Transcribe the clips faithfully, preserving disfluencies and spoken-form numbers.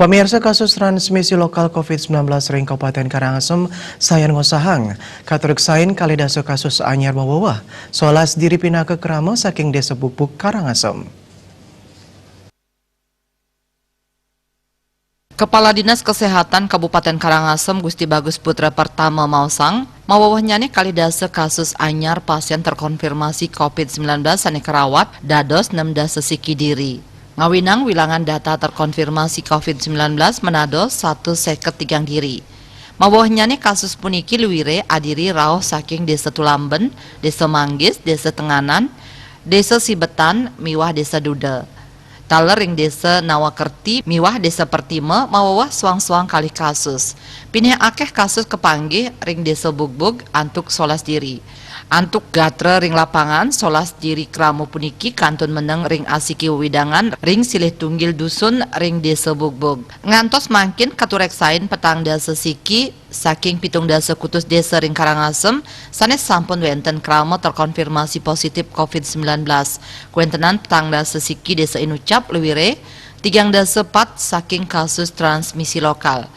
Pamirsa, kasus transmisi lokal covid sembilan belas ring Kabupaten Karangasem sayan ngosahang. Katureksain kalih dasa kasus anyar maweweh. Solas diri pinaka krama saking Desa Bugbug, Karangasem. Kepala Dinas Kesehatan Kabupaten Karangasem, Gusti Bagus Putra Pertama, maosang, mawewehnyané kalih dasa kasus anyar pasien terkonfirmasi covid sembilan belas sané karawat dados nem dasa siki diri. Ngawinang wilangan data terkonfirmasi covid sembilan belas menados satus seket tigang diri. Mawewehnyané kasus puniki luiré adiri rauh saking Desa Tulamben, Desa Manggis, Desa Tenganan, Desa Sibetan, miwah Desa Duda. Taler ring Desa Nawakerti miwah Desa Pertima maweweh soang-soang kalih kasus. Pinih akéh kasus kapanggih ring Desa Bugbug antuk solas diri. Antuk gatra ring lapangan, solas diri krama puniki kantun meneng ring asiki wewidangan ring silih tunggil dusun ring Desa Bugbug. Ngantos mangkin katureksain petang dasa siki saking pitung dasa kutus desa ring Karangasem sané sampun wénten krama terkonfirmasi positif covid sembilan belas. Kawéntenan petang dasa siki desa inucap luiré, tigang dasa pat saking kasus transmisi lokal.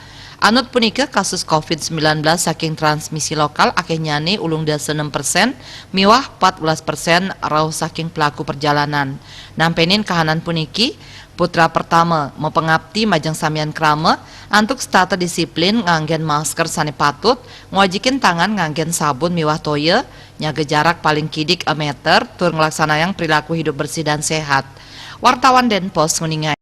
Anut punika, kasus covid sembilan belas saking transmisi lokal akéhnyané ulung dasa nem persen miwah pat welas persen rauh saking pelaku perjalanan. Nampénin kahanan puniki, Putra Pertama mapangapti majeng samian krama antuk setata disiplin nganggén masker sané patut, ngwajikin tangan nganggén sabun miwah toya, nyaga jarak paling kidik a meter, tur nglaksanayang perilaku hidup bersih dan sehat. Wartawan Denpos nguningain.